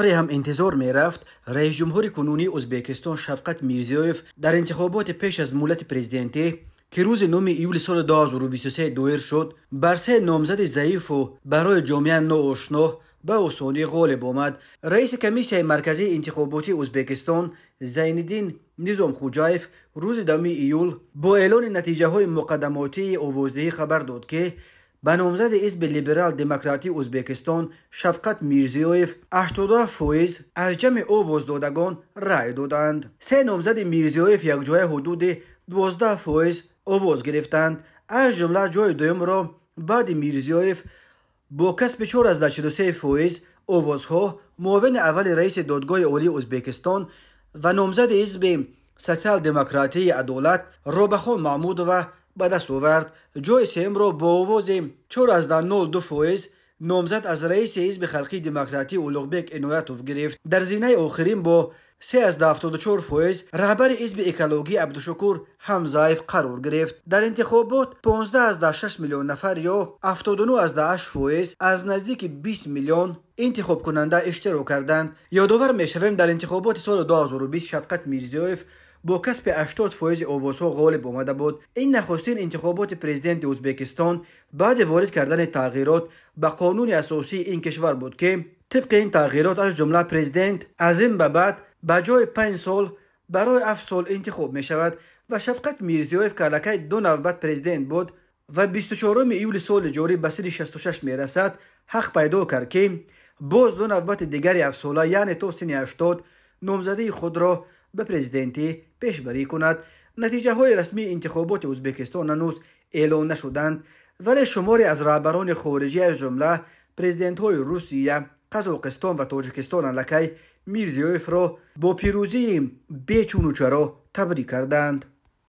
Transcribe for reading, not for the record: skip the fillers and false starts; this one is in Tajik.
Тавре ҳам интизор мерафт, раисҷумҳури кунунии Ӯзбекистон Шавкат Мирзиёев дар интихоботи пеш аз муҳлати президентӣ, ки рӯзи 9 июли соли 2023 доир шуд, бар се номзади заифу барои ҷомеа ноошно ба осонӣ ғолиб омад. Раиси комиссияи марказии интихоботии Ӯзбекистон Зайниддин Низомхуҷаев рӯзи 10 июл бо эълони натиҷаҳои муқаддамотии овоздиҳӣ хабар дод, ки ба номзади ҳизби либерал-демократии Ӯзбекистон Шавкат Мирзиёев 82% аз ҷамъи овоздодагон рай доданд. Се номзади Мирзиёев якҷоя ҳудуди 12% овоз гирифтанд. Аз ҷумла ҷои дуюмро баъди Мирзиёев бо касби 4,43% овозҳо муовини аввали раиси Додгоҳи Олии Ӯзбекистон ва номзади ҳизби социал-демократии Адолат Робахон Маҳмудова ба даст овард. Ҷои сеюмро бо овози 4,02% номзад аз раиси ҳизби халқии демократӣ Улуғбек Иноятов гирифт. Дар зинаи охирин бо 3,74% раҳбари ҳизби экологӣ Абдушукур Ҳамзаев қарор гирифт. Дар интихобот 15,6 миллион нафар ё 79,8% аз наздики 20 миллион интихобкунанда иштирок карданд. Ёдовар мешавем, дар интихоботи соли 2020 Шавкат Мирзиёев бо касби 80% овозҳо ғолиб омада буд. Ин нахустин интихоботи президенти Ӯзбекистон баъди ворид кардани тағйирот ба қонуни асосии ин кишвар буд, ки тибқи ин тағйирот аз ҷумла президент аз ин ба баъд ба ҷои 5 сол барои 7 сол интихоб мешавад ва Шавкат Мирзиёев, ки аллакай ду навбат президент буд ва 24 июли соли ҷорӣ ба синни 66 мерасад, ҳақ пайдо кард, ки боз ду навбати дигари ҳафтсола, яъне то синни 80, номзадии худро ба президентӣ пешбарӣ кунад. Натиҷаҳои расмии интихоботи Ӯзбекистон ҳанӯз эълон нашуданд, вале шуморе аз раҳбарони хориҷӣ, аз ҷумла президентҳои Русия, Қазоқистон ва Тоҷикистон, аллакай Мирзиёевро бо пирӯзии бечуну чаро табрик карданд.